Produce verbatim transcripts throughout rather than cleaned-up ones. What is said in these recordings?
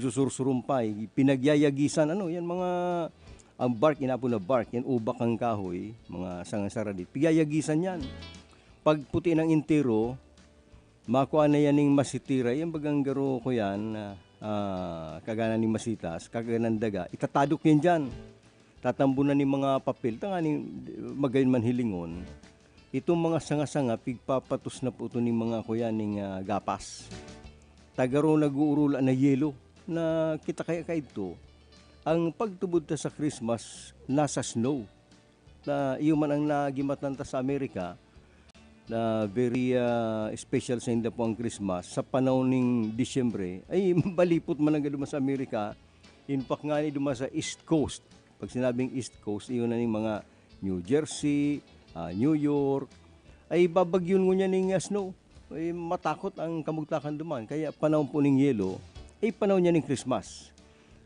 susursurumpay, pinagyayagisan, ano, yan mga, ang bark, inapon na bark, yan ubak ng kahoy, mga sanga-sara di, pigyayagisan yan. Pag puti ng entero, makua na yan ning masitira, yan bagang garo ko yan, ah, ah, kagana ning masitas, kagana ng daga, itatadok yan dyan. Tatambunan ning mga papel, tanganing magayon man hilingon. Itong mga sanga-sanga, pigpapatos na po ito ning mga kuya ning, ah, gapas. Tagaro nag-uurula na yelo, na kita kaya kaidto. Ang pagtubod ta sa Christmas, nasa snow. Na iyo man ang nagimatan ta sa Amerika, na very, ah, special sa inda po ang Christmas. Sa panahon ning Disyembre, ay, balipot man ang duman sa Amerika. In fact, ngani duman sa East Coast. Pag sinabing East Coast, iyon na ning mga New Jersey, ah, New York, ay babagyon ngunyan ning, ah, snow. Ay, matakot ang kamugtakan duman. Kaya panahon po ning yelo, ay panahon niya ning Christmas.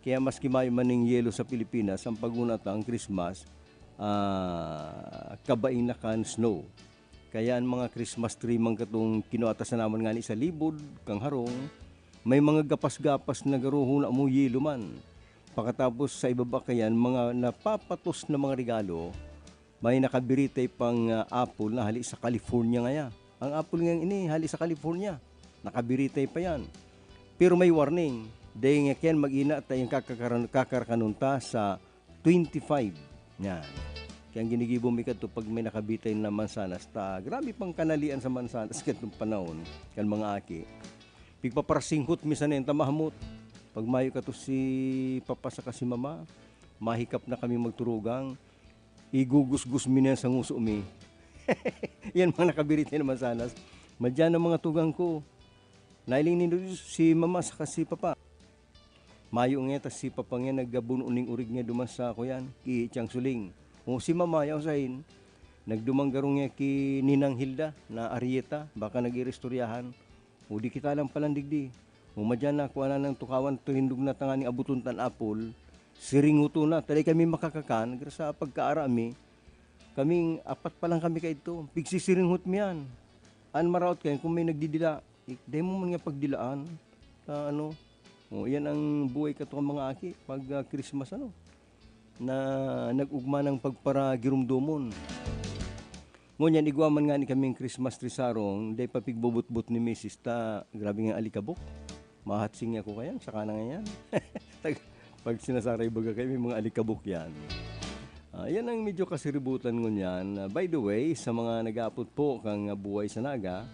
Kaya maski mayo man ning yelo sa Pilipinas, ang pag-una ta ang Christmas, ah, kabaing na kan snow. Kaya ang mga Christmas tree man katong kinua ta sa naman ngani sa libod, kan harong, may mga gapas-gapas na garo huna mo yelo man. Pakatapos sa ibaba kayan, mga napapatos na mga regalo, may nakabiritay pang, ah, apple na hali sa California ngaya. Ang apple ngayang ini, hali sa California. Nakabiritay pa yan. Pero may warning. Dahil nga kayan, mag-ina ta yung kakakaran-, kakarakanon ta sa twenty-five. Yan. Kaya ang ginigibo mi kadto pag may nakabitay na mansanas ta, grabe pang kanalian sa mansanas kadtong panahon, kan mga aki. Pigpaparasinghot mi sa nenta mahamot. Pag mayo kato si papa saka si mama, mahikap na kami magturugang, igugusgus mi na yan sa nguso mi. Yan mga nakabirit na mansanas. Madyan ang mga tugang ko. Nailing nindo si mama saka si papa. Mayo ngeta si papa niya naggabuno ning orig niya duman sa kuyan, ki Tiang Suling. O si mama, yaw sain, nagduman garo niya ki Ninang Hilda na Arieta, baka nag-iristoryahan. O di kita lang palan digdi. O madyan na, kuha na ng tukawan, tuhindog na tanganing abuton tan apol. Siringuto na, taday kami makakakan, gira sa pagkaara mi. Kaming apat pa lang kami kaidto, pigsisiringhot mi yan. An maraot kayo kung may nagdidila, ik-, dai mo man nga pagdilaan. Sa ano, o, yan ang buhay kato kan mga aki pag, ah, Christmas, ano, na nag-ugma ng pagparagirumdomon. Ngunyan, igwa man ngani kaming Christmas tree sarong, dai pa pigbubutbut ni misis ta, grabe nga alikabok. Mahatsing ako kayan, saka na ngayan. Tag-, pag sinasaray baga kayo, may mga alikabok yan. Ah, yan ang medyo kasiributan ngunyan. Ah, by the way, sa mga nag-aapot po kang, ah, buhay sa Naga,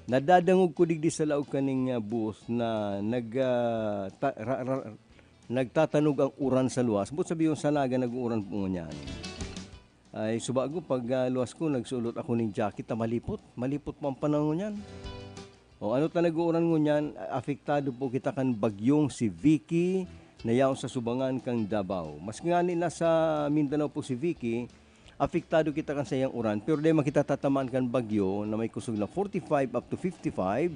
nadadangog ko digdi sa laog kaning, ah, bus na nag, ah, ta-, ra-, ra-, nagtatanog ang uran sa luwas. But sabi yung sa Naga, nag-uuran po ngunyan. Ay, subago, pag, ah, luwas ko, nagsulot ako ning jacket, ta malipot. Malipot po ang panahon ngunyan. O, ano ta nag-uuran ngunyan, apektado po kita kan bagyong si Vicky na yaon sa subangan kan Davao. Mas ngani nasa Mindanao po si Vicky, apektado kita kan saiyang uran, pero dai man kita tatamaan kan bagyo na may kusog na forty-five up to fifty-five.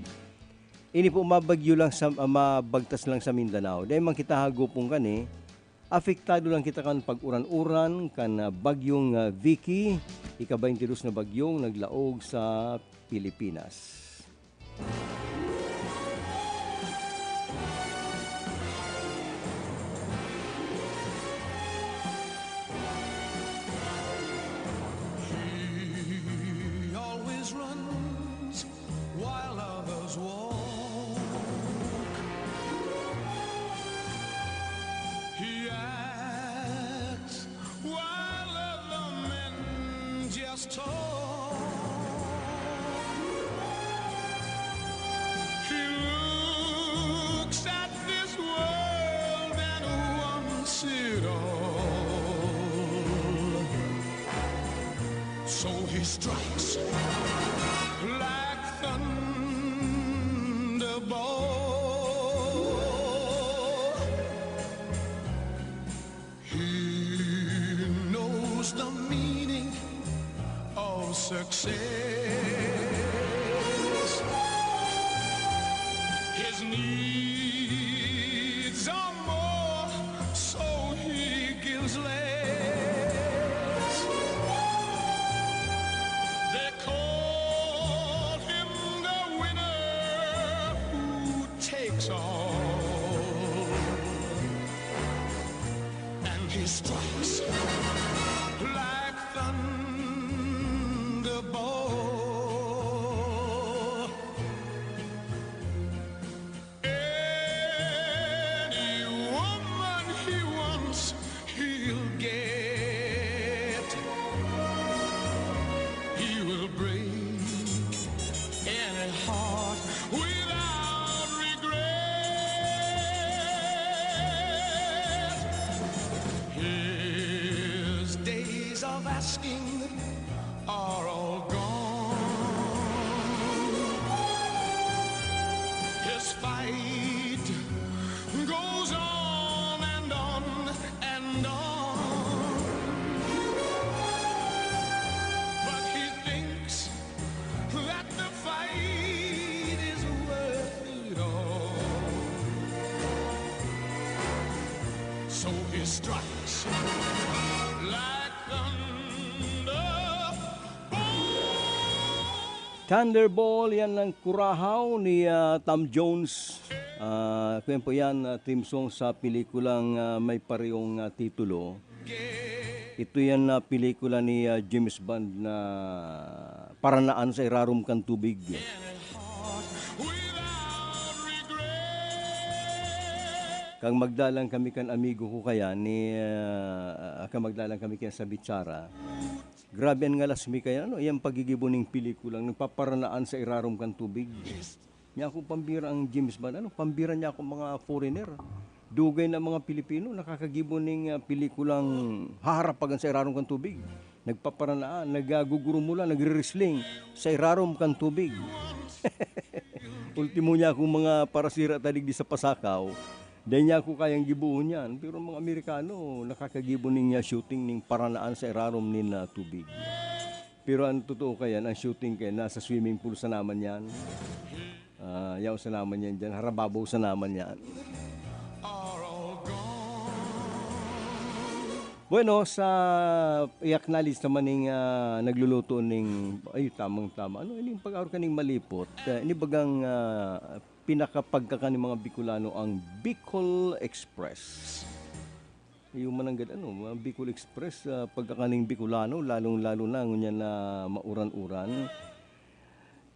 Ini po mabagyo lang sa, ah, mabagtas lang sa Mindanao. Dai man kita hagupon kani, apektado lang kita kan pag-uran-uran kan, ah, bagyong, ah, Vicky, ika-baynte dos na bagyong naglaog sa Pilipinas. He always runs while others walk. He acts while other men just talk. He looks at this world and wants it all. So he strikes like thunderbolt. He knows the meaning of success. His needs are more, so he gives less. They call him the winner who takes all. He strikes like thunderbolt. Any woman he wants, he'll get. He will break any heart without regret. His days of asking are all gone. His fight goes on and on and on. But he thinks that the fight is worth it all. So he strikes like thunder. Thunderball, yan ang kurahaw ni ah, Tom Jones. Ah, kaya po yan, ah, theme song sa pelikulang ah, may parehong ah, titulo. Ito yan na pelikula ni ah, James Bond na paranaan sa irarom kan tubig. Kang magdalan kami kan amigo ko kaya ni ah, kang magdalan kami kaya sa Bitsara. Grabe an ngalas mi kaya ano, iyang pagigibo ning pelikulang nagpaparanaan sa irarom kan tubig. Nya ako pambira ang James Bond, ano, pambira niya ako mga foreigner. Dugay na mga Pilipino nakakagibo ning ah, pelikulang haharapagan sa irarom kan tubig. Nagpaparanaan, nagagugurumulan, nagre-wrestling sa irarom kan tubig. Ultimo niya akong mga parasira ta digdi sa Pasakaw, dai niya ako kayang gibohon yan. Pero mga Amerikano, nakakagibo ning ah, shooting ning paranaan sa irarom nin ah, tubig. Pero ang totoo kayan, ang shooting kayan, nasa swimming pool sa naman yan. Ah, yaw sa naman yan dyan, harababaw sa naman yan. Bueno, sa i-acknowledge naman ning ah, nagluluto ning, ay, tamang-tama. Ano, ining pag-aor kaning malipot? Ah, ini bagang ah, pinakapagkakan ning mga Bicolano ang Bicol Express. Yung mananggad, ano, mga Bicol Express, ah, pagkakaning Bicolano, lalong-lalo na ngunyan na mauran-uran.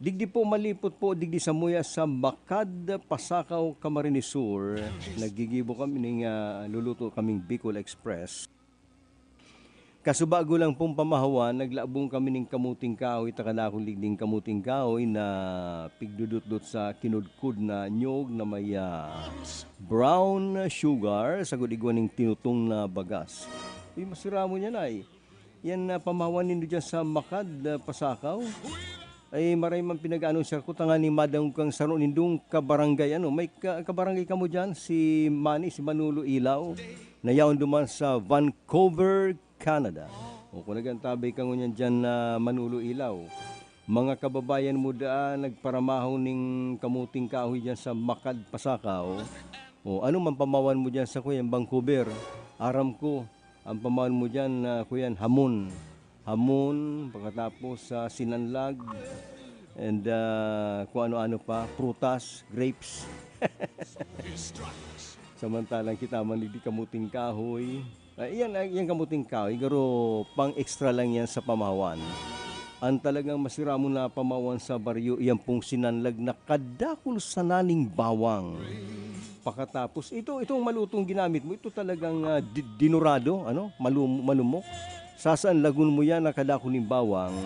Digdi po malipot po, digdi sa muya sa Macad, Pasacao, Camarines Sur, naggigibo kami ning ah, luluto kaming Bicol Express. Kasubago lang pong pamahawan, naglabong kami ning kamuting kahoy, takadakong digding kamuting kahoy na pigdudutdot sa kinudkod na nyog na may ah, brown sugar, sagod igwa ning tinutong na bagas. Uy, masiramo niyan ay. Yan na pamahawan nindo dyan sa Macad, ah, Pasacao. Ay maray man pinag-anunsiyar ko tanganing madangog kang saro nindong kabarangay. Ano, may ka- kabarangay kamo dyan, si Manny, si Manolo Ilaw, na yaon duman sa Vancouver, Canada. O kung nagantabay ka ngunyan dyan na Manolo Ilaw, mga kababayan mo daan nagparamahaw ning kamuting kahoy dyan sa Macad, Pasacao. O ano man pamawan mo dyan sa kuyan, Vancouver. Aram ko, ang pamawan mo dyan, ah, kuyan, hamon. Hamon, pagkatapos sa sinanlag, and ah, kung ano-ano pa, prutas, grapes. Samantalang kita man digdi kamuting kahoy. Ah, iyan, ah, iyan kamuting kahoy, garo pang extra lang yan sa pamawan. Ang talagang masira mo na pamawan sa baryo, iyan pong sinanlag na kadakul sana ning bawang. Pakatapos, ito, itong malutong ginamit mo, ito talagang ah, di- dinurado, ano, malum- malumok. Sasanlagon mo yan na kadakul ning bawang.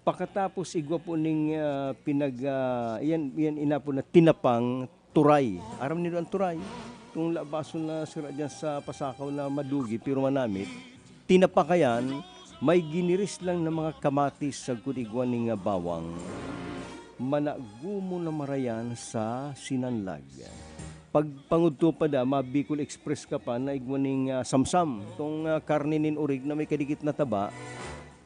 Pakatapos igwa po ning ah, pinag ah, yan, yan inapon na tinapang turay. Aram nindo ang turay? Itong labason na sira dyan sa Pasakaw na madugi pero manamit. Tinapa kayan, may giniris lang na mga kamatis sagkod igwa ning ah, bawang. Managumo na marayan sa sinanlag. Pagpangudto pa da, ma-Bicol Express ka pa na igwa ning ah, samsam. Itong ah, karne nin orig na may kadikit na taba,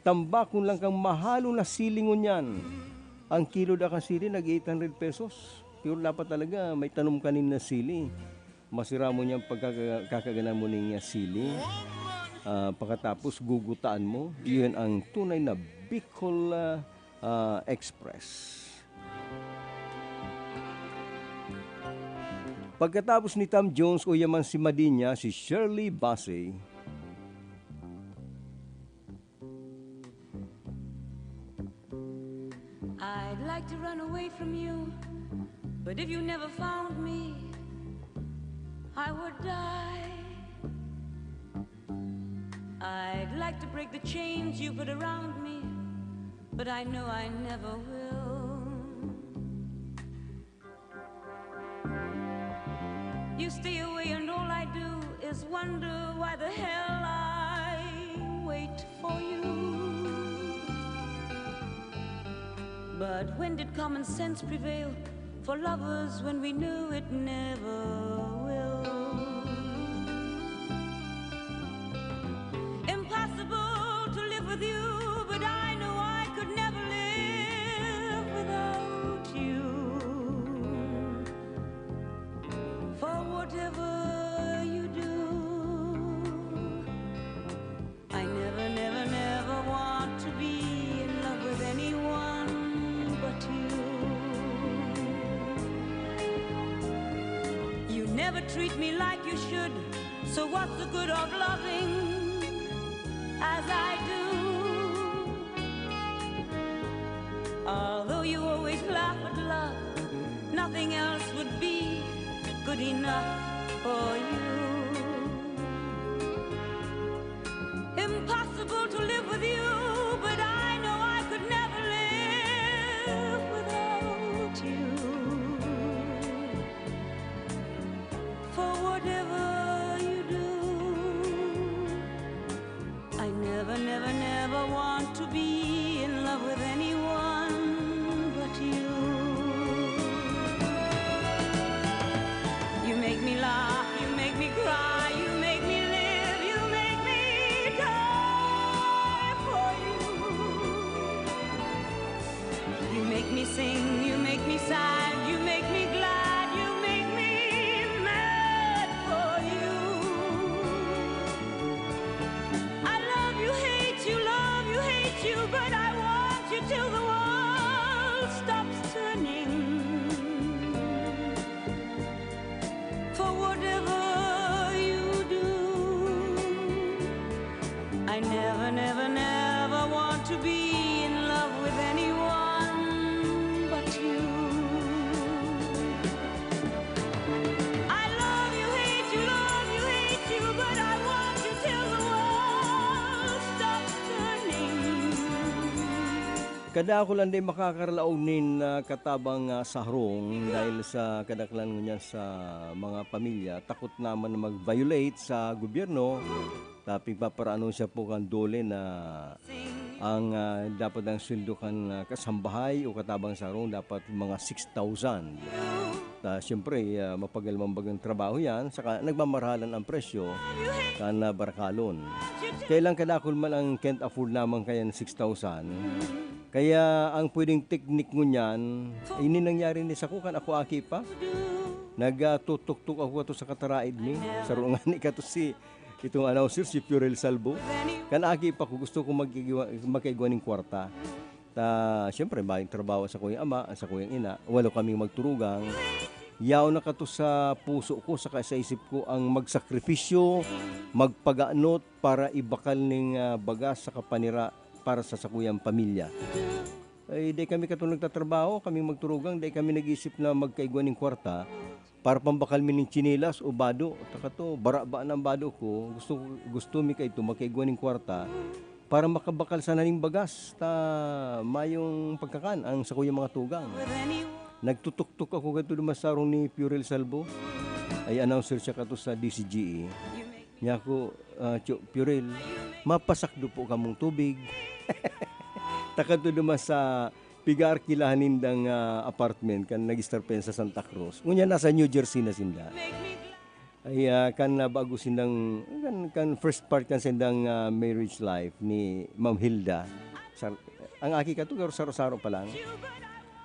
tambakon lang kang mahalo na sili ngunyan. Ang kilo da kan sili nag eight hundred pesos. Pero dapat talaga may tanom kanin na sili. Masira mo niyang pagkakaganan mo ning sili. Ah, pagkatapos gugutaan mo, iyon ang tunay na Bicol ah, ah, Express. Pagkatapos ni Tom Jones, uya man si Madinya, si Shirley Bassey, I'd like to run away from you, but if you never found me, I would die. I'd like to break the chains you put around me, but I know I never will. You stay away, and all I do is wonder why the hell I wait for you. But when did common sense prevail for lovers when we knew it never will? Impossible to live with you, but I know I could never live without you. For whatever you do, I never, never, never want to be in love with anyone but you. You never treat me like you should, so what's the good of loving as I do? Although you always laugh at love, nothing else would be good enough for you. Impossible to live with you, but I know I could never live without you. For whatever you do, I never, never, never want to be in love with anyone but you. You make me laugh, you make me cry, you make me live, you make me die for you. You make me sing, you make me sad, you make me glad, you make me mad for you. I love you, hate you, love you, hate you, but I want you till the world stops turning. For whatever you do, I never, never, never want to be in love with anyone but you. I love you, hate you, love you, hate you, but I want you till the world stops turning. Kadakul an dai makakarlaog nin, ah, katabang, ah, sahrong dahil sa kadaklan ngunyan sa mga pamilya, takot naman na mag-violate sa gobyerno. Ta pigpaparaano siya po kan DOLE na ang, ah, dapat ang sweldo kan, ah, kasambahay o katabang sahrong dapat mga six thousand. Ta siyempre, ah, mapagal man bagang trabaho yan, saka nagmamarahalan ang presyo kan, ah, barakalon. Kailang kadakul man ang can't afford naman kayan six thousand. Kaya ang pwedeng teknik ngunyan, ini nangyari ni sako kan ako aki pa. Nagtutuktok ako kato sa kataraid mi. Saro ngani kato si, itong announcer, si Purel Salvo. Kan aki pa ko, gusto ko magigwa-, magkaigwa nin kwarta. Ta, siyempre, mayong trabaho sa kuyang ama, sa kuyang ina, walo kaming magturugang. Yaon na kato sa puso ko, saka sa isip ko ang magsakripisyo, magpaganot para ibakal ning, ah, bagas sa kapanira para sa sakuyang pamilya. Ay, dai kami kato nagtatrabaho, kaming magturugang, dai kami nag-iisip na magkaigwa nin kwarta para pambakal mi nin tsinelas o bado. Ta kato, baraba na an bado ko. Gusto, gusto mi kaito, magkaigwa nin kwarta para makabakal sana nin bagas ta mayong pagkakan ang sakuyang mga tugang. Nagtutuktok ako kato duman sa harong ni Purel Salvo. Ay, announcer siya kato sa D C G E. Niya ako, ah, "Tyo, Purel, mapasakdo po kamong tubig." Ta kadto duman sa pigaarkilahan nindang, ah, apartment kan nag-istar pa yan sa Santa Cruz. Ngunyan nasa New Jersey na sinda. Ay, ah, kan, ah, bago sindang, kan, kan first part kan sindang, ah, marriage life ni Ma'am Hilda. Sar-, ang aki kato, pero saro-saro pa lang.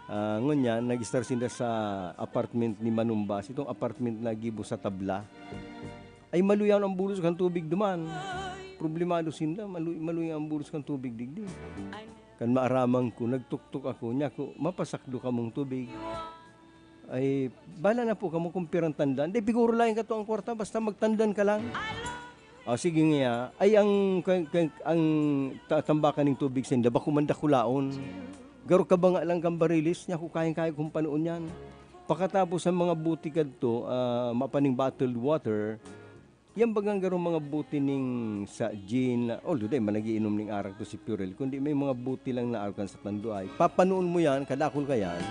Ah, ngunyan, nag-istar sinda sa apartment ni Manumbas. Itong apartment na gibo sa tabla. Ay, maluyaw ang bulos kan tubig duman. Problemado sinda, malu-, maluyaw ang bulos kan tubig digdi. Kan maaraman ko, nagtuktok ako, niya ko, "Mapasakdo kamong tubig." Ay, bala na po kamo kung pirang tandan. Di, piguro lang kato ang kwarta, basta magtandan ka lang. Ah, sige nga. Ay, ang, ang, ang ta-, tambakan ning tubig sa inda, bako man dakulaon. Garo kabanga lang kan barilis, nyaku kayang-kaya kong panoon yan. Pakatapos ang mga buti kadto, ah, mapaning bottled water, yan bagang garo mga buti ning sa gin, although di man nagiinom ning arak to si Purel, kundi may mga buti lang na arog kan sa tanduay. Papanoon mo yan, kadakul ka yan,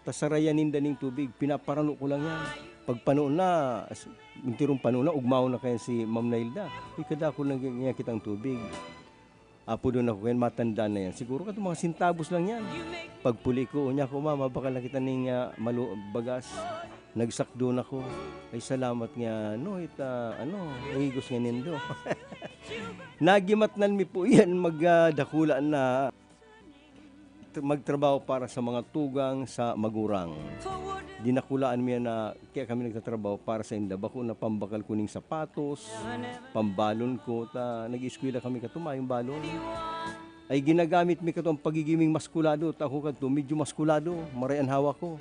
tas sarayan ninda ning tubig, pinaparano ko lang yan. Pagpanoon na, as-, intirong panoon na, ugmaon na kayan si Ma'am Nailda. Uy, kadakul lang niya kitang tubig. Apodon ako kayan, matanda na yan. Siguro kato mga sintabos lang yan. Pagpuli ko, unya ko, "Mama, bakal na kita ning, ah, malu-, bagas." Nagsakdon ako. Ay, salamat nga, no, it, ah, ano, nahigos nga nindo. Nagimatnan mi po yan, mag, ah, dakula na magtrabaho para sa mga tugang sa magurang. Dinakulaan mi yan na kaya kami nagtatrabaho para sa inda. Bako na pambakal ko ning sapatos, pambalon ko, ta nag-eskwela kami kato, mayong balon. Ay ginagamit mi kato ang pagigiming maskulado, ta ako kadto medyo maskulado, maray an hawak ko.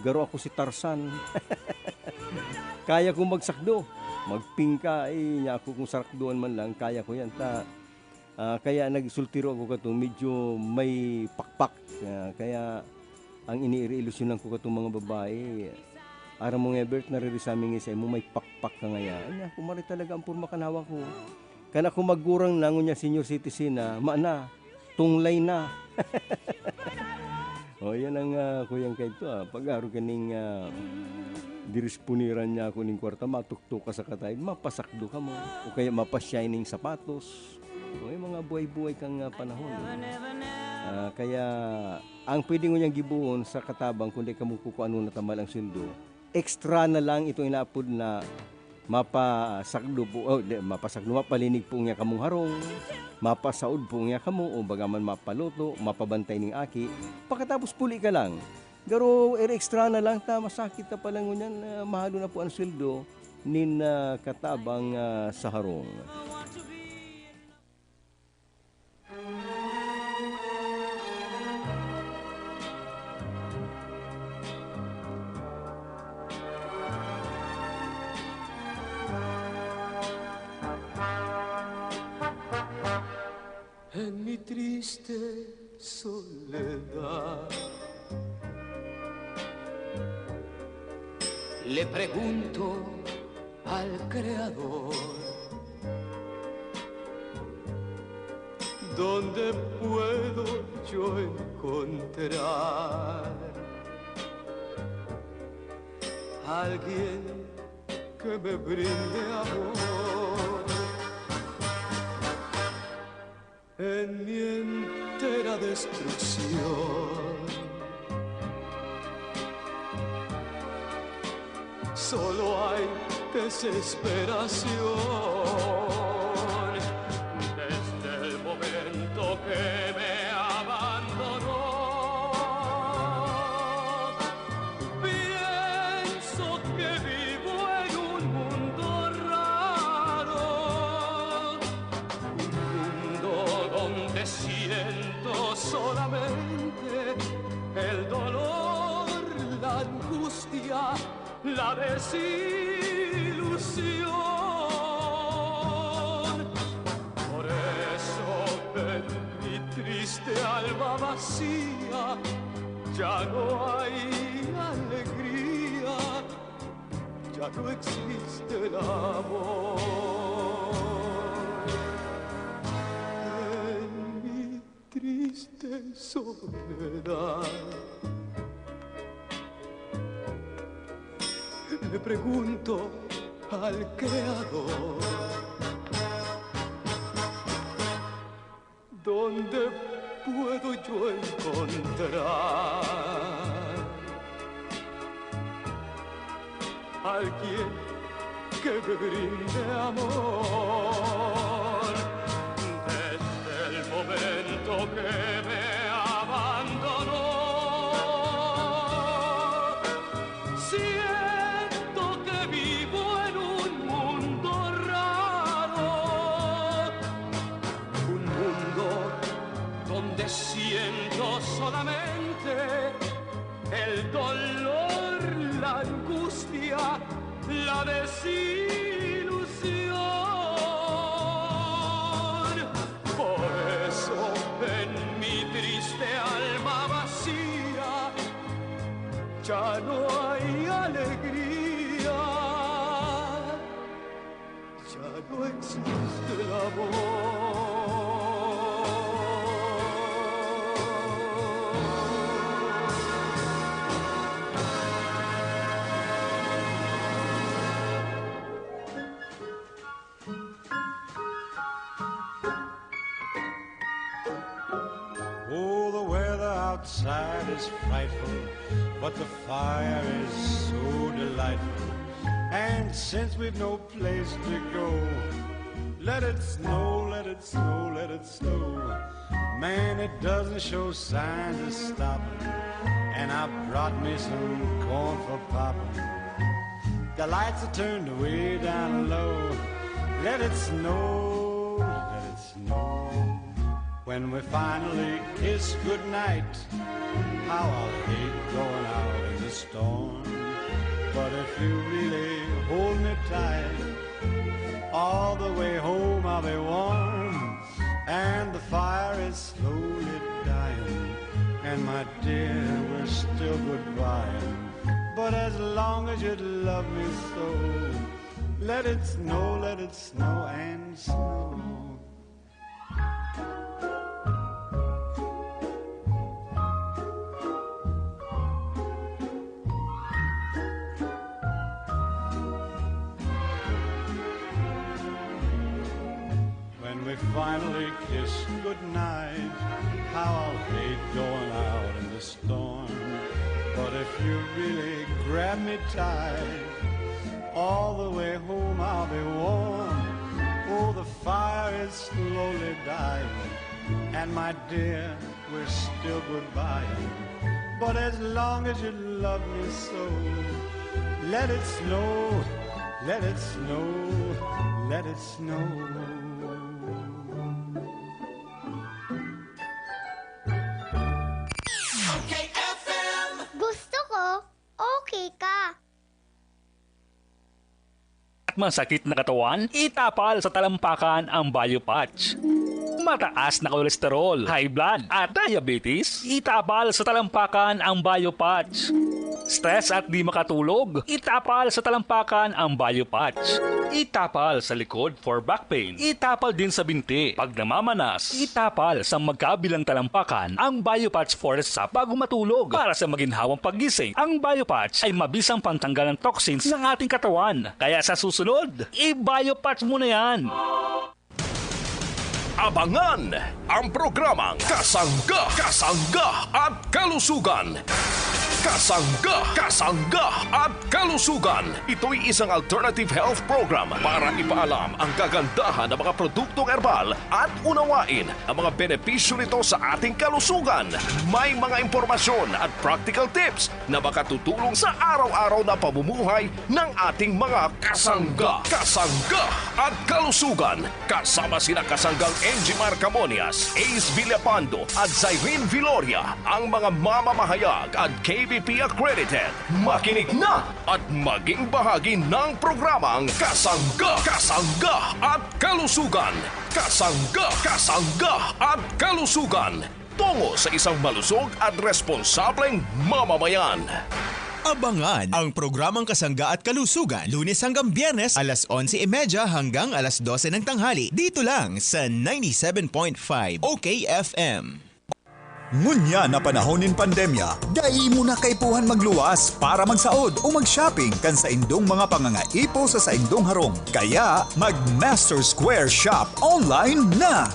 Garo ako si Tarzan. Kaya ko magsakdo, magpingka, ay, nya ako kung sarakdoan man lang, kaya ko yan. Ta, ah, kaya nagsultiro ako kato, medyo may pakpak. Ah, kaya ang iniilusyonan ko katong mga babae, "Aram mo nga, Bert, naririsaming nga sa imo, may pakpak ka ngaya." Anya, kumari talaga ang porma kan hawak ko. Kan ako magurang na, ngunyan senior citizen na, ma na, tunglay na. O, yan ang, ah, kuyang kaito, ah. Pag-aro kaning, ah, dirisponiran niya ako ning kwarta, matuktok ka sa katayin, mapasakdo ka mo. O kaya mapashining sapatos. O, yung mga buhay-buhay kang, ah, panahon. Ah, kaya, ang pwede ngunyan gibohon sa katabang, kundi kamo kukuanon na tamal ang sweldo, extra na lang itong inaapod na mapasakdo po, oh, di, mapasakdo, mapalinig po niya kamong harong, mapasaod po niya kamo, o baga man mapaluto, mapabantay ning aki. Pakatapos puli ka lang. Garo, ere extra na lang ta, masakit ta pala ngunyan, ah, mahalo na po ang sweldo nin, ah, katabang, ah, sa harong. En mi triste soledad, le pregunto al Creador, ¿dónde puedo yo encontrar alguien que me brinde amor? En mi entera destrucción, solo hay desesperación. Desde el momento que me abandonó, pienso que vivo en un mundo raro, un mundo donde siento solamente el dolor, la angustia, la desilusión. Por eso en mi triste alma vacía ya no hay alegría, ya no existe el amor. En mi triste soledad, le pregunto al Creador, ¿dónde puedo yo encontrar alguien que me brinde amor? Desde el momento que me abandonó, siento que vivo en un mundo raro, un mundo donde siento solamente el dolor, la angustia, la desilusión. Por eso en mi Outside is frightful, but the fire is so delightful. And since we've no place to go, let it snow, let it snow, let it snow. Man, it doesn't show signs of stopping. And I brought me some corn for popping. The lights are turned way down low. Let it snow, let it snow. When we finally kiss goodnight, how I'll hate going out in the storm. But if you really hold me tight, all the way home I'll be warm. And the fire is slowly dying. And my dear, we're still goodbye. But as long as you love me so, let it snow, let it snow and snow. When we finally kiss goodnight, how I'll hate going out in the storm. But if you really grab me tight, all the way home I'll be warm. Oh, the fire is slowly dying, and my dear, we're still goodbye. But as long as you love me so, let it snow, let it snow, let it snow. Gusto ko, okay ka. At masakit na katawan? Itapal sa talampakan ang Biopatch. Mataas na kolesterol, high blood, at diabetes? Itapal sa talampakan ang Biopatch. Stress at di makatulog? Itapal sa talampakan ang Biopatch. Itapal sa likod for back pain. Itapal din sa binti pag namamanas. Itapal sa magkabilang talampakan ang Biopatch Forest Sap bago matulog. Para sa maginhawang paggising, ang Biopatch ay mabisang pantanggal ng toxins ng ating katawan. Kaya sa susunod, i-Biopatch mo na yan! Abangan ang programang Kasangga, Kasangga at Kalusugan. Kasangga, Kasangga at Kalusugan. Ito'y isang alternative health program para ipaalam ang kagandahan ng mga produktong herbal at unawain ang mga benepisyo nito sa ating kalusugan. May mga impormasyon at practical tips na makatutulong sa araw-araw na pamumuhay ng ating mga kasangga, kasangga at kalusugan. Kasama sina kasanggang Enjimar Camonias, Ace Villapando at Zyrene Viloria, ang mga mamamahayag at K B P accredited. Makinig na at maging bahagi ng programang Kasangga, Kasangga at Kalusugan. Kasangga, Kasangga at Kalusugan. Tungo sa isang malusog at responsableng mamamayan. Abangan ang programang Kasangga at Kalusugan, Lunes hanggang Biyernes, alas onse y media hanggang alas dose ng tanghali, dito lang sa ninety-seven point five O K F M. Ngunyan na panahon nin pandemya, dai mo na kaipuhan magluwas para magsaod o mag-shopping kan saindong mga pangangaipo sa saindong harong. Kaya, mag-Master Square Shop online na!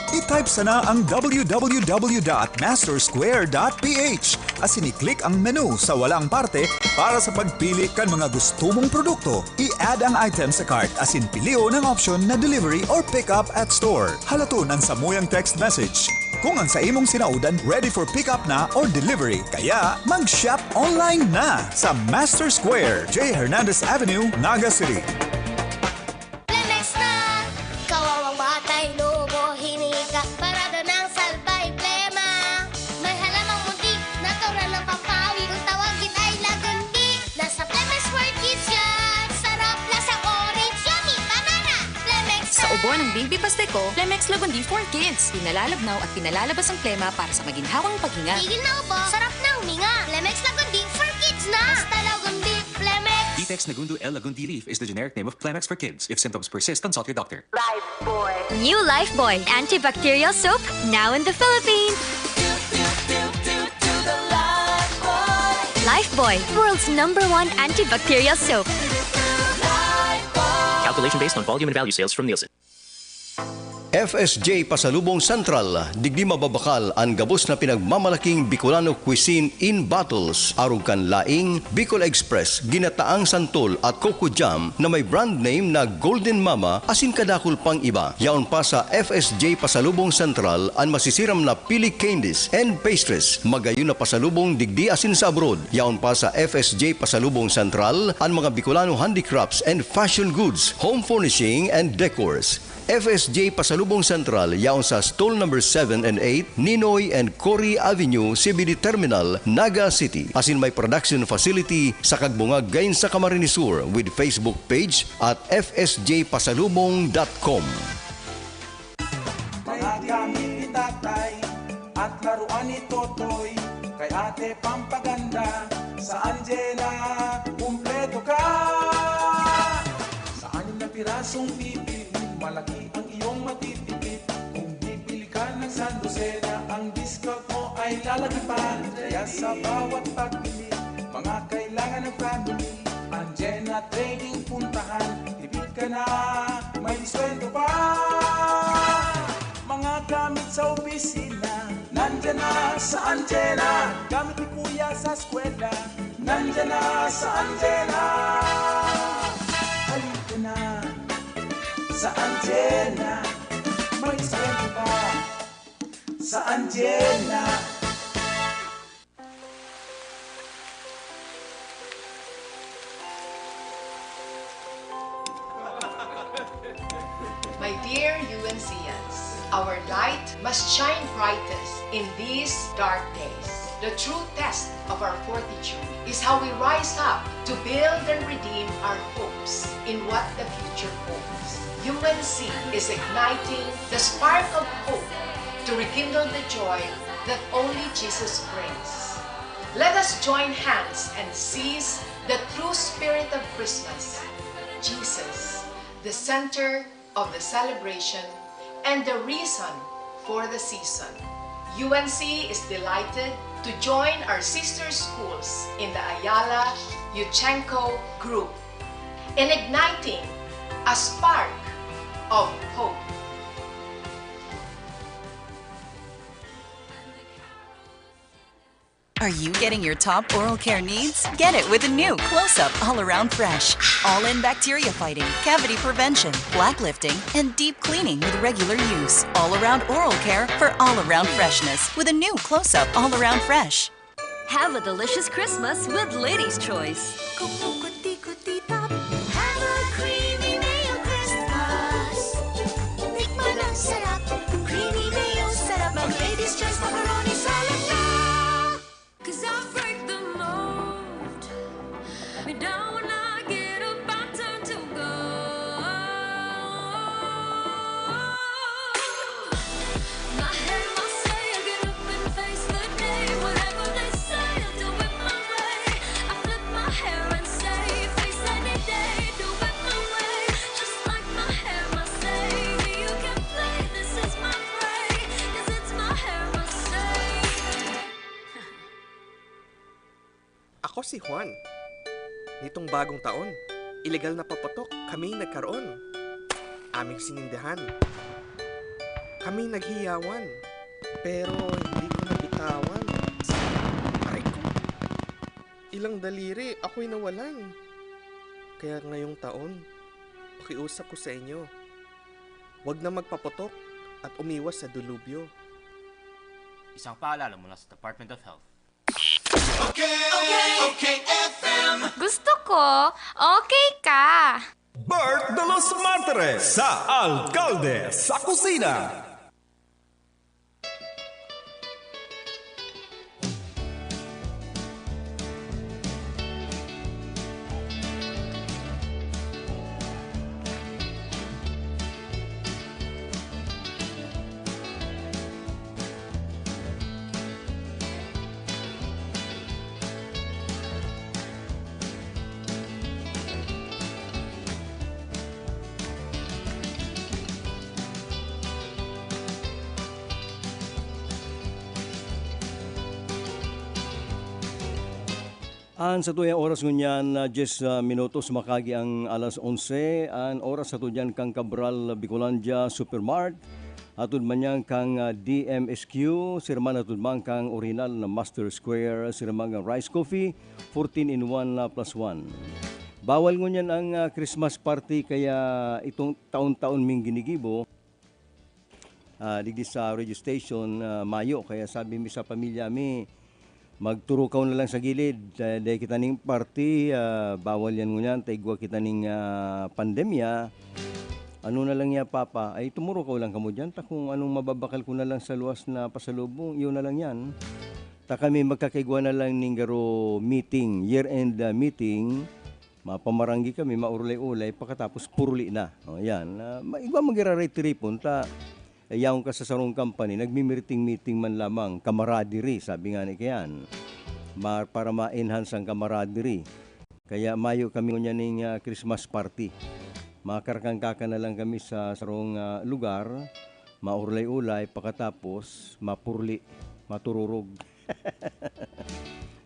I-type sana ang w w w dot master square dot p h asin i-click ang menu sa walang parte para sa pagpili kan mga gusto mong produkto. I-add ang item sa cart asin pilion ang option na delivery or pick up at store. Halaton ang samuyang text message kung ang sa imong sinaodan ready for pick up na or delivery. Kaya mag-shop online na sa Master Square, J Hernandez Avenue, Naga City. Flemex na! Kawawang batay, lobo, hiningi ka, parada ng salbay, plema. May halamang muntik, natural ng pampawi, kung tawagin ay lagundi. Nasa Flemex for Kids yan! Sarap, lasang orange, yummy, banana! Flemex Sa ubo ng baby Pasteco, Flemex Lagundi for Kids. Pinalalabnaw at pinalalabas ang plema para sa maginhawang paghinga. Tigil na ubo, sarap na huminga. Flemex Lagundi for Kids na! Basta Lagundi, Flemex! Vitex Nagundu L Lagundi Leaf is the generic name of Flemex for kids. If symptoms persist, consult your doctor. New Lifebuoy antibacterial soap, now in the Philippines. Lifebuoy, world's number one antibacterial soap. Calculation based on volume and value sales from Nielsen. F S J Pasalubong Central, digdi mababakal an gabos na pinagmamalaking Bicolano cuisine in bottles, arog kan laing, Bicol Express, ginataang santol at coco jam na may brand name na Golden Mama asin kadakul pang iba. Yaon pa sa F S J Pasalubong Central an masisiram na pili candies and pastries, magayon na pasalubong digdi asin sa abroad. Yaon pa sa F S J Pasalubong Central an mga Bicolano handicrafts and fashion goods, home furnishing and decors. F S J Pasalubong Central yaon sa stall number seven and eight, Ninoy and Cory Avenue, C B D Terminal, Naga City. Asin may production facility sa Kagbungag, Gain sa Camarines Sur with Facebook page at F S J pasalubong dot com. Mga gamit ni tatay at laruan ni Totoy, kay ate pampaganda, sa Anjena, kumpleto ka. Sa anim na pirasong bibilhin, malaki ang iyong matitipid. Kung bibili ka ng sandosena, ang discount mo ay lalaki pa. Kaya sa bawat pagbili, mga kailangan ng family, Anjena Trading puntahan. Tipid ka na, may diskwento pa. Mga gamit sa opisina, nandiyan na sa Anjena. Gamit ni Kuya sa eskwela, nandiyan na sa Anjena. Halika na sa Anjena, may diskwento pa sa Anjena. My dear UNCians, our light must shine brightest in these dark days. The true test of our fortitude is how we rise up to build and redeem our hopes in what the future holds. UNC is igniting the spark of hope to rekindle the joy that only Jesus brings. Let us join hands and seize the true spirit of Christmas, Jesus, the center of the celebration and the reason for the season. UNC is delighted to join our sister schools in the Ayala Yuchenko Group in igniting a spark of hope. Are you getting your top oral care needs? Get it with a new Close Up All Around Fresh. All in bacteria fighting, cavity prevention, plaque lifting, and deep cleaning with regular use. All around oral care for all around freshness with a new Close Up All Around Fresh. Have a delicious Christmas with Ladies' Choice. Kukuti-kuti tap. Have a creamy mayo Christmas. Tikman ang sarap. Creamy mayo sarap. Mag Ladies' Choice macaroni salad na. Cause I break the mold. Me down when I get up, I turn to gold. My hair, my say, I get up and face the day. Whatever they say, I'll do it my way. I flip my hair and say, face any day, do it my way. Just like my hair, my say, you can play. This is my prey, cause it's my hair, my say. Ako si Juan. Nitong bagong taon, ilegal na paputok kami nagkaroon. Aming sinindihan. Kami naghiyawan, pero hindi ko nabitawan. Aray ko! Ilang daliri ako'y nawalan. Kaya ngayong taon, pakiusap ko sa inyo, wag na magpaputok at umiwas sa delubyo. Isang paalala mula sa Department of Health. Okay, okay, F M. Gusto ko, okay ka. Bert de los Martires sa Alkalde sa Kusina. An satuyang oras ngunyan, ah, diyes, ah, minutos makagi ang alas onse. An oras sato diyan kan Cabral Bicolandia Supermart. Hatod man yan kan, ah, D M S Q, sirman hatod man kan orihinal na Master Square, sirman kan Rice Coffee, fourteen in one, ah, plus one. Bawal ngunyan ang, ah, Christmas party, kaya itong taon-taon ming ginigibo, ah, digdi sa radio station, ah, mayo. Kaya sabi mi sa pamilya mi, "Magturukaw na lang sa gilid, eh, dai kita ning party, ah, bawal yan ngunyan, ta igwa kita ning, ah, pandemya." "Ano na lang ya, Papa?" "Ay, tumurukaw lang kamo diyan, ta kung anong mababakal ko na lang sa luwas na pasalubong, iyo na lang yan. Ta kami magkakaigwa na lang ning garo meeting, year-end, ah, meeting, mapamaranggi kami, maurulay-ulay, pakatapos puruli na." O, yan. Ah, ma-, igwa magiraray tiripon, ta, eh, yaon ka sa sarong company, nagmi-meeting-meeting man lamang, camaraderie, sabi nga ni kayan. Ma-, para ma-enhance ang camaraderie. Kaya mayo kami ngunyan ning, ah, Christmas party. Makakarakan-kakan na lang kami sa sarong, ah, lugar, maurulay-ulay, pakatapos mapurli, matururog.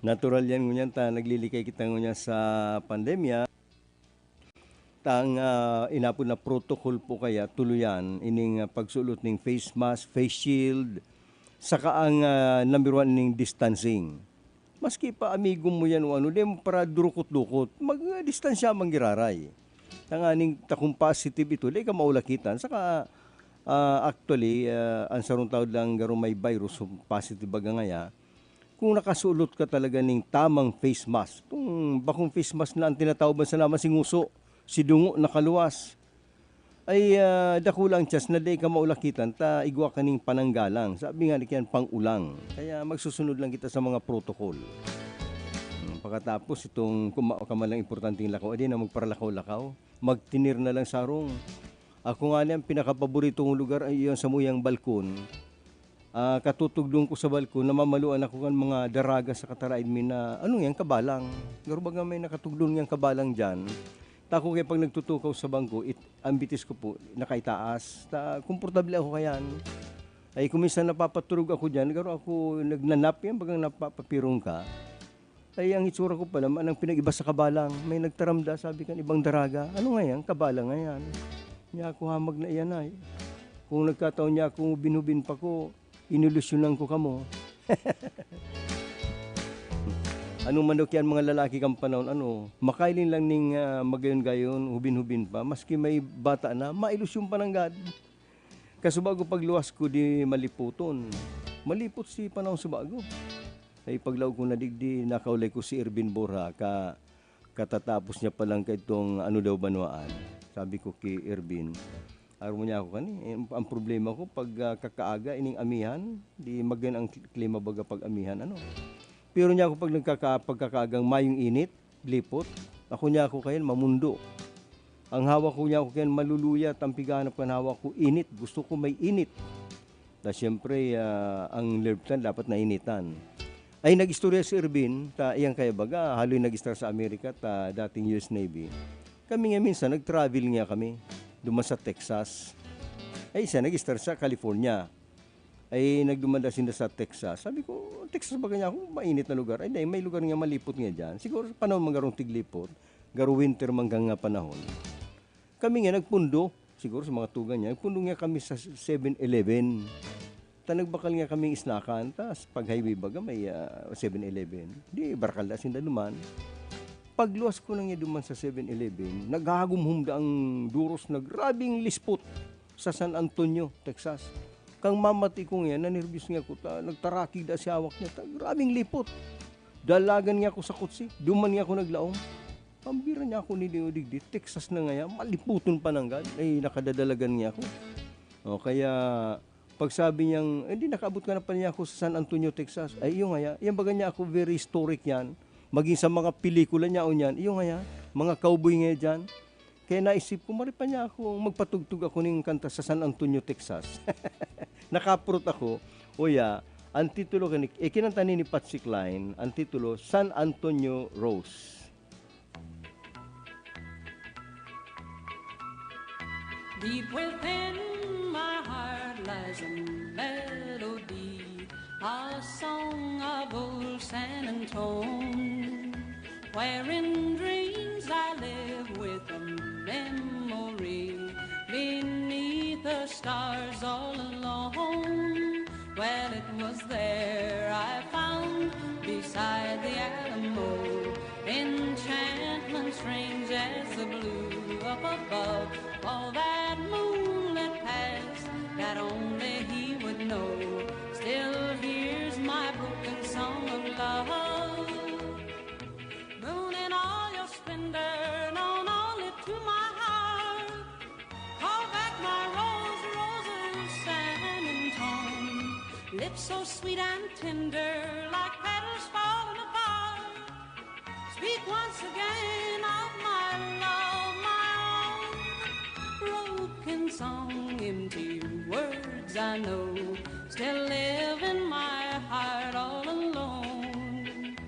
Natural yan ngunyan ta naglilikay kita ngunyan sa pandemya. Ta ang, ah, inapod na protocol po kaya tuluyan ining, ah, pagsulot ning face mask, face shield, saka ang, ah, number one, ining distancing. Maski pa amigo mo yan o ano, di mo para durukot-dukot. Mag, ah, distansya man giraray. Tanganing ta kung positive ito, di ka maulakitan. Saka, ah, actually, ah, ang sarong tao lang garo may virus, o positive baga ngaya, kung nakasulot ka talaga ning tamang face mask, kung bakong face mask na ang tinatawag man sana masinguso, sidungo, nakaluwas, ay, ah, dakula ang chance na dai ka maulakitan ta igwa ka ning pananggalang. Sabi nga ni kiyan, pang-ulang. Kaya magsusunod lang kita sa mga protocol. Hmm, pagkatapos itong kung ma-, ka man lang importanteng lakaw, adi na magparalakaw-lakaw. Magtinir na lang sarong. Ako nga niyan, pinakapaborito kong lugar ay iyon sa muyang balkon. Ah, katutugdon ko sa balkon, namamaluan ako kan mga daraga sa kataraid mi na, "Ano yan, kabalang?" Garo baga may nakatugdon niyang kabalang diyan. Tako kaya pag nagtutukaw sa bangko, it-, ang bitis ko po, nakaitaas. Ta-, komportable ako kayan. Ay, kung minsan napapaturog ako diyan, garo ako nagnanap yan, bagang napapapirong ka. Ay, ang itsura ko pala, man ang pinag-iba sa kabalang. May nagtaramda, sabi kan ibang daraga, "Ano nga yan? Kabalang nga yan." Niya ako hamag na iyan ay. Kung nagkataon niya akong hubin-hubin pa ko, inilusyonan ko kamo. Ano man daw kiyan mga lalaki kan panahon, ano, makahiling lang ning, ah, magayon-gayon, hubin-hubin pa, maski may bata na, mailusyon pa nanggad. Kasubago pagluwas ko di maliputon. Malipot si panahon subago. Ay paglaog ko na digdi, nakaulay ko si Ervin Borja, ka, katatapos niya pa lang kaitong ano daw banwaan. Sabi ko ki Ervin, "Aro mo niya ako kani? Eh, ang problema ko pag, ah, kakaaga ining amihan, di magan ang kli-, klima baga pag amihan, ano." Pero niya ako pag nagkaka-, pagkakaagang mayong init, lipot. Ako niya ako kayan, mamundo. Ang hawak ko niya ako kayan, maluluya, tampiganap kan hawak ko, init. Gusto ko may init. Na siyempre, ah, ang nerve tan dapat nainitan. Ay, nag-istorya si Ervin, ta iyang kaya baga, haloy nag-start sa Amerika, ta dating U S Navy. Kami nga minsan, nag-travel nga kami, duman sa Texas. Ay, siya nag-start sa California. Ay, nagdumanda sinda sa Texas. Sabi ko, "Texas ba kanya ako? Mainit na lugar." Ay, dai, may lugar nga malipot nga diyan. Siguro sa panahon man garong tiglipot, garo winter man nga panahon. Kami nga nagpundo, siguro sa mga tugang niya, nagpundo nga kami sa Seven Eleven. Ta nagbakal nga kaming isnakan, tas pag highway baga may, ah, Seven Eleven. Di, barakal na sinda duman. Pagluwas ko na nga duman sa Seven Eleven, naghahagumhom da ang duros na grabing lispot sa San Antonio, Texas. Kang mamati ko nga, nanerbiyos nga ako, ta, nagtarakig da si hawak niya, ta, grabing lipot. Dalagan nga ako sa kotse, duman nga ako naglaom. Pambira niya ako ni Leo digdi, Texas na ngaya, maliputon pa nanggad, ay nakadadalagan niya ako. O, kaya pagsabi niyang, "Eh, di nakaabot ka na pa niya ako sa San Antonio, Texas." Ay, iyo ngaya, yan baga niya ako, very historic yan. Maging sa mga pelikula niya, o niyan, iyo ngaya, mga cowboy ngaya dyan. Kaya naisip ko, mari pa niya ako, magpatugtog ako ning kanta sa San Antonio, Texas. Nakapurot ako, uya, ang titulo kani, eh, kinanta ni, ni Patsy Cline, ang titulo, San Antonio Rose. Deep within my heart lies a melody, a song of old San Antone. Where in dreams I live with a memory beneath the stars all alone. Well, it was there I found beside the Alamo enchantment strange as the blue up above. All that moonlit past that only he would know still hears my broken song of love. Moon in all your splendor, known only to my heart. Call back my rose, rose of San Antonio. Lips so sweet and tender, like petals falling apart. Speak once again of my love, my own. Broken song, empty words I know, still live in my heart all alone.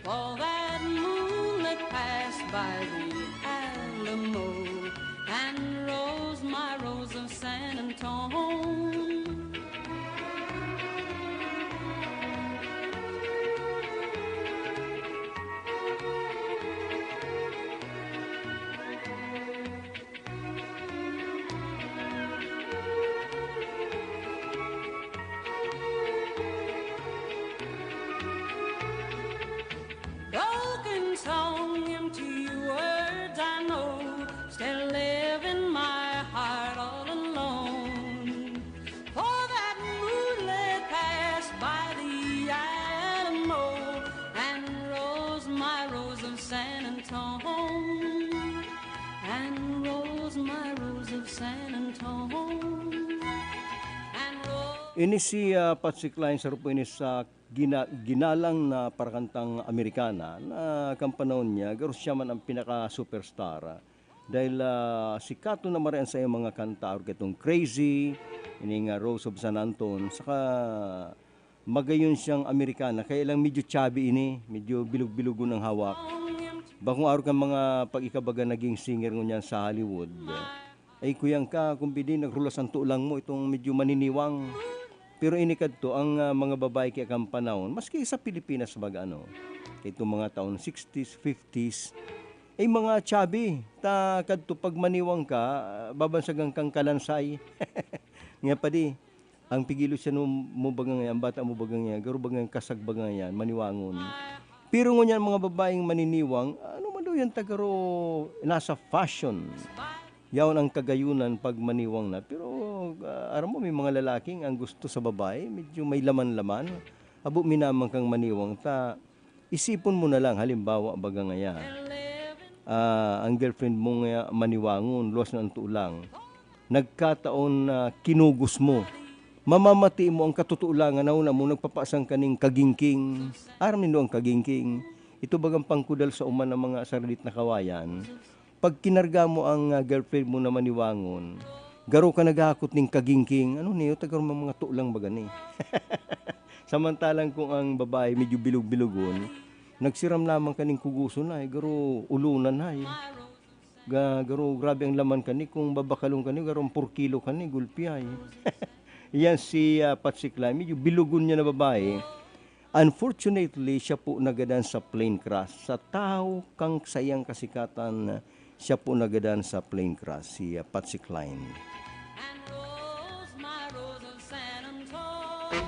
For that moonlit passed by the Alamo and rose my rose of San Antonio. Broken song, empty words I know, still live in my heart all alone. For that moonlit passed by the Alamo and rose my rose of San Antonio, and rose my rose of San Antonio, and rose Ini si, ah, Patsy Cline, saro po ini sa gina-, ginalang na parakantang Amerikana na kan panahon niya, garo siya man ang pinaka-superstar. Dahil, ah, sikat na maray an saiyang mga kanta, arog itong Crazy, ini nga Rose of San Anton, saka magayon siyang Amerikana, kaya lang medyo chubby ini, medyo bilog-bilogon ang hawak. Bakong arog kan mga pag-ikabaga naging singer ngunyan sa Hollywood. Ay, kuyang ka, kung pwede, nagrulas ang tulang mo, itong medyo maniniwang. Pero ini kadto, ang, ah, mga babae kaya kan panahon, maski sa Pilipinas baga, ano, itong mga taon sixties, fifties, ay mga chubby. Ta kadto, pag maniwang ka, ah, babansagan kang kalansay. Nga pa di, ang pigilos siya mo, mo baga ngayan, bata mo baga ngayan, garo baga ngayan, kasag baga ngayan, maniwangon. Pero ngunyan, mga babaeng maniniwang, ano man daw yan, tagaro, nasa fashion. Yaon ang kagayunan pag maniwang na. Pero, ah, aram mo, may mga lalaking ang gusto sa babae, medyo may laman-laman. Abo, minaman kang maniwang ta, isipon mo na lang, halimbawa, baga ngaya, ah, ang girlfriend mo nga maniwangon, luwas na ang tulang. Nagkataon na kinugos mo. Mamamati mo ang katotoo lang, ano na mo, nagpapasang kaning kagingking. Aram nindo ang kagingking? Ito bagang pangkudal sa uman ng mga saralit na kawayan. Pag kinarga mo ang, ah, girlfriend mo na maniwangon, garo ka naghahakot ning kagingking. Ano niyo, tagaro mga tulang baga ni. Samantalang kung ang babae medyo bilog-bilogon, nagsiram lamang kaning kuguson na, eh, garo ulunan na, eh. Ga-, garo grabe ang laman kani, kung babakalon kani, garo ang purkilo kani, gulpi ay. Yan si, ah, Patsy Cline, medyo bilugon niya na babae. Unfortunately, siya po nagadan sa plane crash. Sa tahaw kang saiyang kasikatan, siya po nagadan sa plane crash, si, ah, Patsy Cline. And rose, my rose of San Antonio.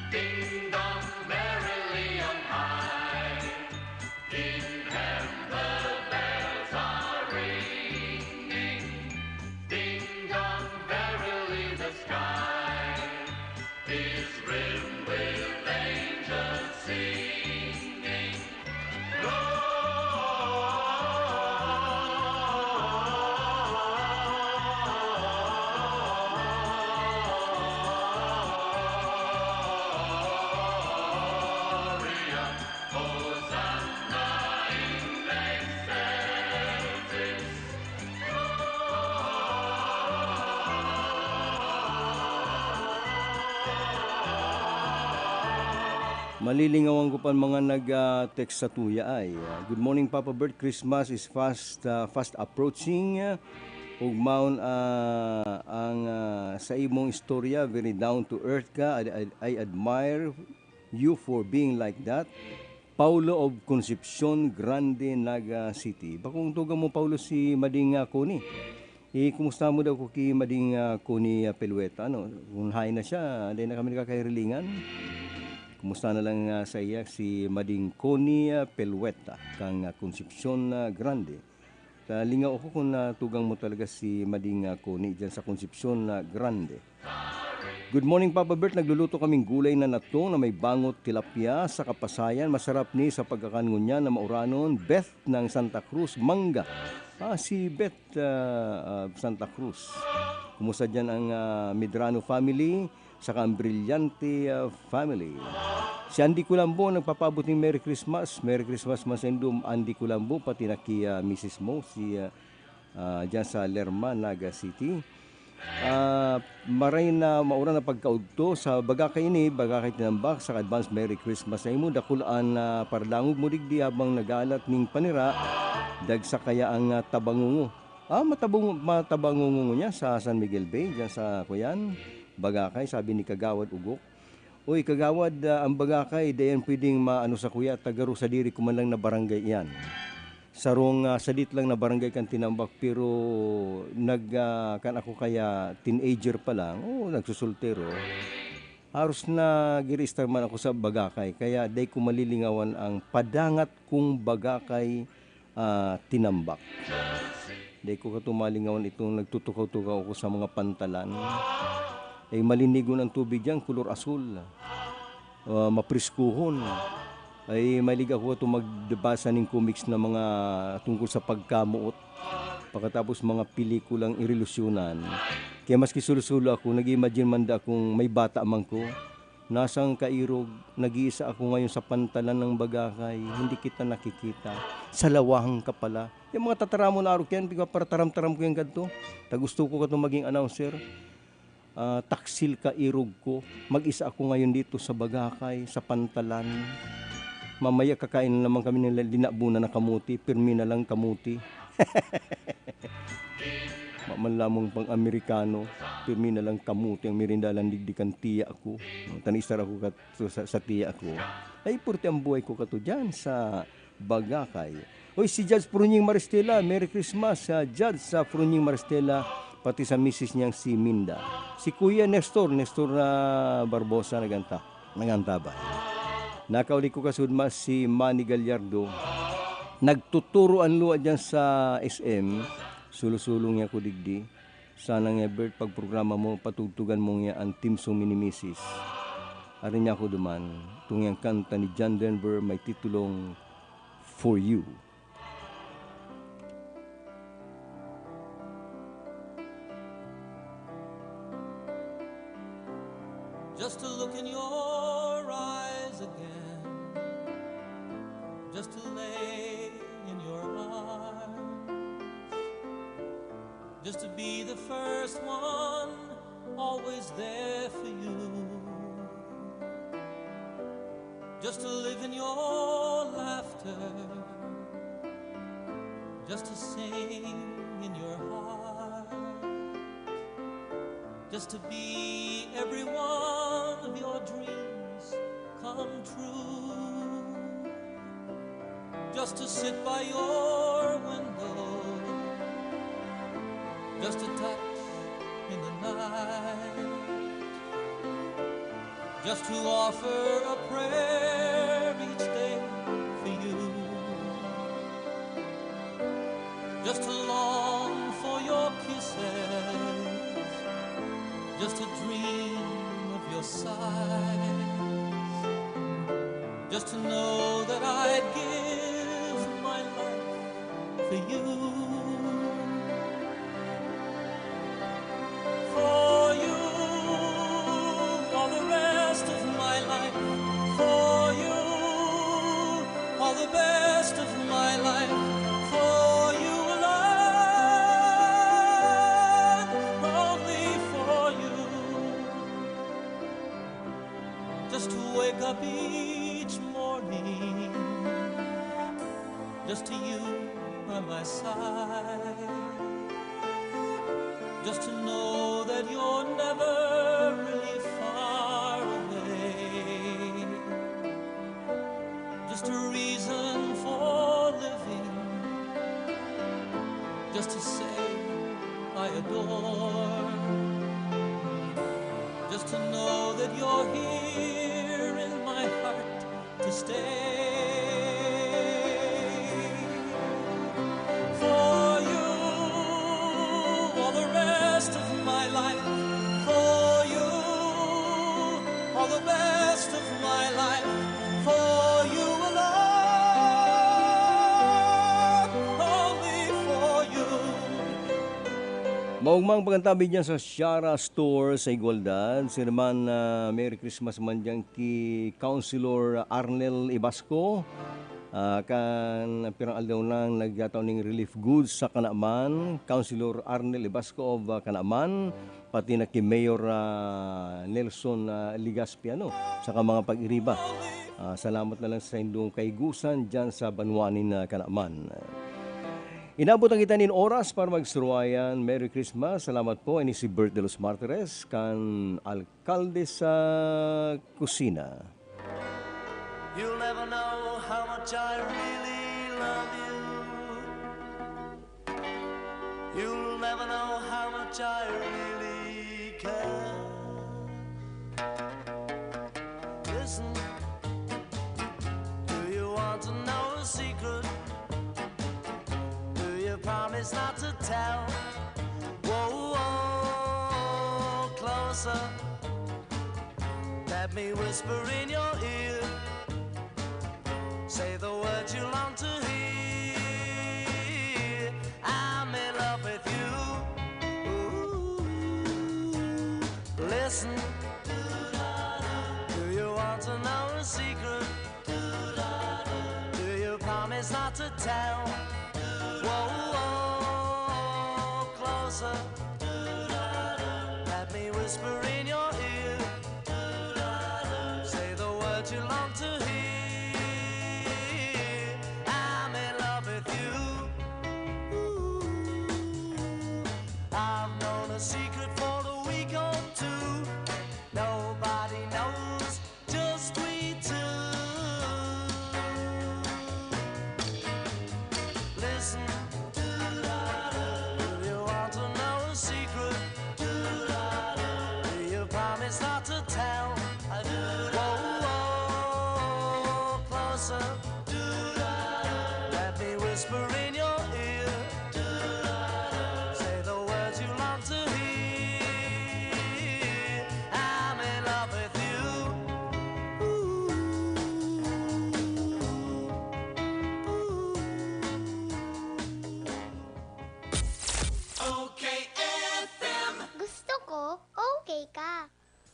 Ding dong merrily on high. In heaven the bells are ringing. Ding dong merrily the sky is rimmed with angels singing. Malilingawan ko pa an mga nag, ah, text sa tuya ay, ah, "Good morning, Papa Bert. Christmas is fast, ah, fast approaching. Ugmaon, ah, ang, ah, sa imong istorya, very down to earth ka. I, I, I admire you for being like that." Paulo of Concepcion Grande, Naga City. Bakong tugang mo, Paulo, si Mading, ah, Connie. Eh, kumusta mo daw ko ki Mading, ah, Connie, ah, Pelueta, ano? Kung haen na siya, dai na kami nakakahirilingan. Kumusta na lang, ah, sa iya si Mading Connie, ah, Pelueta, kan, ah, Concepcion, ah, Grande? Ta lingaw ako kun, ah, tugang mo talaga si Mading, ah, Connie diyan sa Concepcion, ah, Grande. Good morning, Papa Bert. Nagluluto kaming gulay na natong na may bangot tilapia sa kapasayan. Masarap ni sa pagkakan ngunyan na mauranon. Beth ng Santa Cruz, Manga. Ah, si Beth, ah, ah, Santa Cruz. Kumusta diyan ang, ah, Medrano family? Saka ang Brillante, ah, family. Si Andy Culambo nagpapaabot ning Merry Christmas. Merry Christmas man sa indom, Andy Culambo, pati na ki, ah, misis mo, si, ah, ah, diyan sa Lerma, Naga City. Ah, maray na mauran na pagkaudto sa baga kaini, baga kay tinambak, saka advance Merry Christmas sa imo. Dakul an, ah, paradangog mo digdi habang nagalat ning panira, dagsa kaya ang, ah, tabangungo. Ah, matabang-, matabangungo niya sa San Miguel Bay, diyan sa, kuyan, Bagakay, sabi ni Kagawad Ugok. Uy, Kagawad, ah, ang Bagakay, di yan pwedeng maano sa kuya, tagaro sa diri ko man lang na barangay iyan. Sarong, ah, sadit lang na barangay kan tinambak, pero nag, ah, kan ako kaya teenager pa lang, o nagsusultero, haros nag-i-register man ako sa Bagakay, kaya dai ko malilingawan ang padangat kong Bagakay, ah, tinambak. Dai ko katumalingawan itong nagtutukaw-tukaw ako sa mga pantalan. Ay, malinigon ang tubig diyan, kulor asul. Ah, mapriskuhon. Ay, mahilig ako itong magbasa ning comics na mga tungkol sa pagkamoot. Pakatapos mga pelikulang irelusyonan. Kaya maski sulo-sulo ako, nag-imagine man da akong may bata man ko. Nasang kairog, nag-iisa ako ngayon sa pantalan ng Bagakay, hindi kita nakikita. Sa lawahang ka pala. Yung mga tataramon na arog yan, di ba, para taram-taram ko yan kadto. Ta gusto ko kadto maging announcer. Ah, taksil ka, irog ko. Mag-isa ako ngayon dito sa Bagakay, sa pantalan. Mamaya kakain na naman kami ng linabunan na kamuti, pirmi na lang kamuti. Maman lamang pang Amerikano, pirmi na lang kamuti ang merindalan digdi kan tiya ko. Tani istar ako kat-, sa, sa tiya ko. Ay, purti ang buhay ko kato dyan sa Bagakay. Hoy, si Judge Prunying Maristela, Merry Christmas sa Judge sa Prunying Maristela, pati sa misis niyang si Minda. Si Kuya Nestor, Nestor na Barbosa, naganta, nangantabay. Nakauli ko kasudma si Manny Gallardo. Nagtuturo an luwa diyan sa S M. Sulo-sulong niya ko digdi. Sana nga, Bert, pag programa mo, patugtugan mo nga an theme song ni Misis. Ari niya ako duman, itong yang kanta ni John Denver may titulong For You. Just to look in your eyes again, just to lay in your arms, just to be the first one, always there for you. Just to live in your laughter, just to sing in your heart, just to be every one of your dreams come true. Just to sit by your window, just to touch in the night, just to offer a prayer each day for you, just to long for your kisses, just to dream of your sighs, just to know that I'd give my life for you. For you, all the rest of my life. For you, all the best of my life. For you alone, only for you. Just to wake up each morning, just to you by my side, just to know that you're never really far away, just a reason for living, just to say I adore, just to know that you're here in my heart to stay. For you, all the rest of my life. For you, all the best of my life. For you alone, only for you. Maogmang pagkantabi dyan sa Shara Store sa Igualdad. Sir man, ah, Merry Christmas man dyan ki Councilor Arnel Ibasco. Ah, kan pirang aldaw nang nagtatao ning relief goods sa Kanaman, Councilor Arnel Ibasco of, ah, Kanaman, pati na ki Mayor, ah, Nelson, ah, Legaspi, ano, saka mga pag-iriba. Ah, salamat na lang sa indong kaigusan dyan sa banwa nin, ah, Kanaman. Inabot ang kita nin oras para magsuruayan. Merry Christmas. Salamat po. Ini si Bert de los Martires, kan Alkalde sa Kusina. You'll never know how much I really love you. You'll never know how much I really care. Listen, do you want to know a secret? Do you promise not to tell? Whoa, whoa, closer. Let me whisper in your ear. Say the words you long to hear. I'm in love with you. Ooh, listen. Do you want to know a secret? Do you promise not to tell? Whoa, whoa, closer. Let me whisper in your ear. Say the words you long to hear. I'm in love with you. Ooh, I've known a secret for a week or two. Nobody knows, just we two.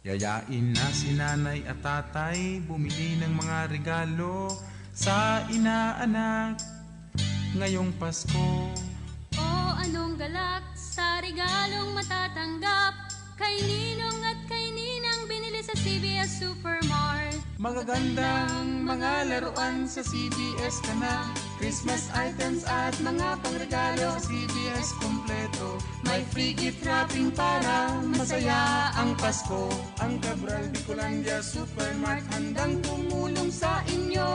Yayain na si nanay at tatay bumili ng mga regalo sa inaanak ngayong Pasko. O anong galak sa regalong matatanggap kay Ninong at kay Ninang binili sa C B S Supermart? Magagandang mga laruan sa C B S ka na. Christmas items at mga pangregalo sa C B S kompleto. May free gift wrapping para masaya ang Pasko. Ang Cabral Bicolandia Supermart handang tumulong sa inyo.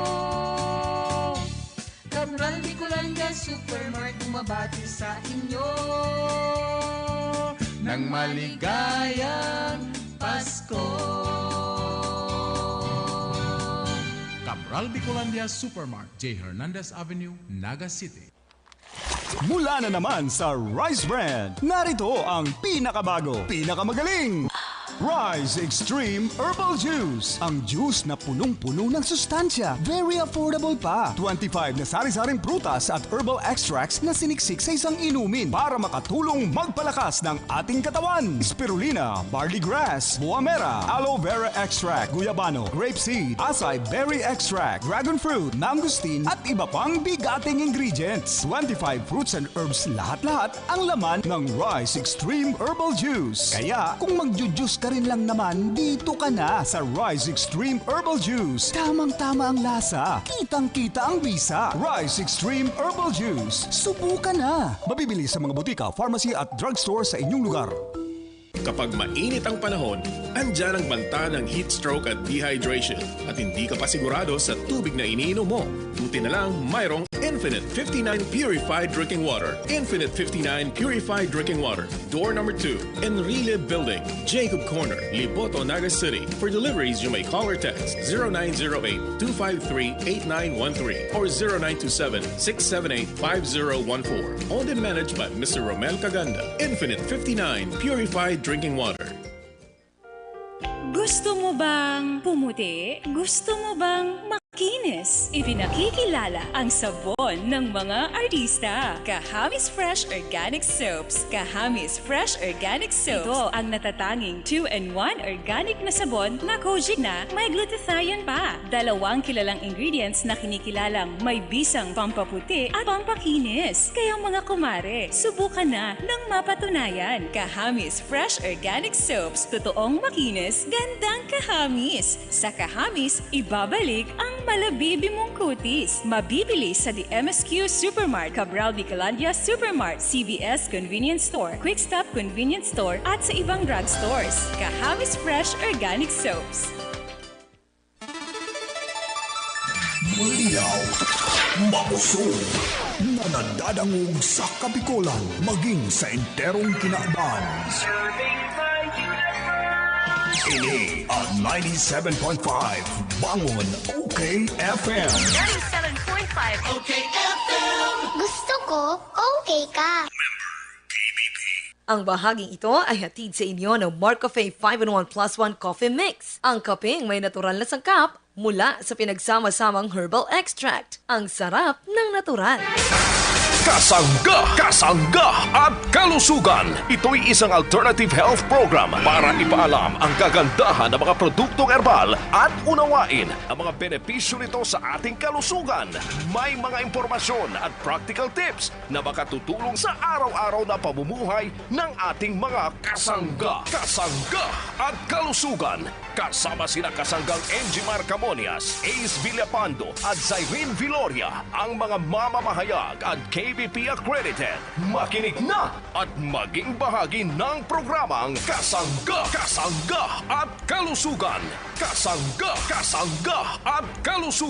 Cabral Bicolandia Supermart bumabati sa inyo ng maligayang Pasko. Cabral Bicolandia Supermart, J Hernandez Avenue, Naga City. Mula na naman sa Rise Brand, narito ang pinakabago, pinakamagaling Rise Extreme Herbal Juice. Ang juice na punong-puno ng sustansya, very affordable pa. Twenty-five na sari-saring prutas at herbal extracts na siniksik sa isang inumin para makatulong magpalakas ng ating katawan. Spirulina, barley grass, buamera, aloe vera extract, guyabano, grape seed, acai berry extract, dragon fruit, mangosteen, at iba pang bigating ingredients. Twenty-five fruits and herbs lahat-lahat ang laman ng Rise Extreme Herbal Juice. Kaya kung magju-juice ka rin lang naman, dito ka na sa Rise Extreme Herbal Juice. Tamang-tama ang lasa, kitang-kita ang bisa. Rise Extreme Herbal Juice. Subukan na! Mabibili sa mga butika, pharmacy at drugstore sa inyong lugar. Kapag mainit ang panahon, andyan ang banta ng heat stroke at dehydration at hindi ka pa sigurado sa tubig na iniinom mo. Buti na lang mayroong Infinite fifty-nine Purified Drinking Water. Infinite fifty-nine Purified Drinking Water. Door number two, Enrile Building, Jacob Corner, Liboto, Naga City. For deliveries, you may call or text zero nine zero eight two five three eight nine one three or zero nine two seven six seven eight five zero one four. Owned and managed by Mister Romel Caganda. Infinite fifty-nine Purified Drinking Water. Gusto mo bang pumuti? Gusto mo bang makinis? Ipinakikilala ang sabon ng mga artista. Kahamis Fresh Organic Soaps. Kahamis Fresh Organic Soaps. Ito ang natatanging two-in-one organic na sabon na kojic na may glutathione pa. Dalawang kilalang ingredients na kinikilalang may bisang pampaputi at pampakinis. Kaya mga kumare, subukan na ng mapatunayan. Kahamis Fresh Organic Soaps. Totoong makinis, gandang kahamis. Sa kahamis, ibabalik ang malabibi mong kutis. Mabibili sa D M S Q Supermart, Cabral de Calandia Supermart, C V S Convenience Store, Quick Stop Convenience Store at sa ibang drugstores. Kahamis Fresh Organic Soaps. Malinaw, makusog, na nadadangog sa Kabikolan maging sa enterong kinaban. Ini ang ninety-seven point five Bangon O K F M. ninety-seven point five O K F M. Gusto ko, okay ka. Ang bahaging ito ay hatid sa inyo ng Marcofe five-in-one plus one Coffee Mix. Ang kapeng may natural na sangkap mula sa pinagsama-samang herbal extract. Ang sarap ng natural. Kasangga, kasangga at kalusugan. Ito'y isang alternative health program para ipaalam ang kagandahan ng mga produktong herbal at unawain ang mga benepisyo nito sa ating kalusugan. May mga impormasyon at practical tips na makatutulong sa araw-araw na pamumuhay ng ating mga kasangga. Kasangga at kalusugan. Kasama sina kasanggang Enjimar Camonias, Ace Villapando at Zyrene Viloria, ang mga mamamahayag at K B P accredited. Makinig na at maging bahagi ng programang Kasangga, Kasangga at Kalusugan. Kasangga, Kasangga at Kalusugan.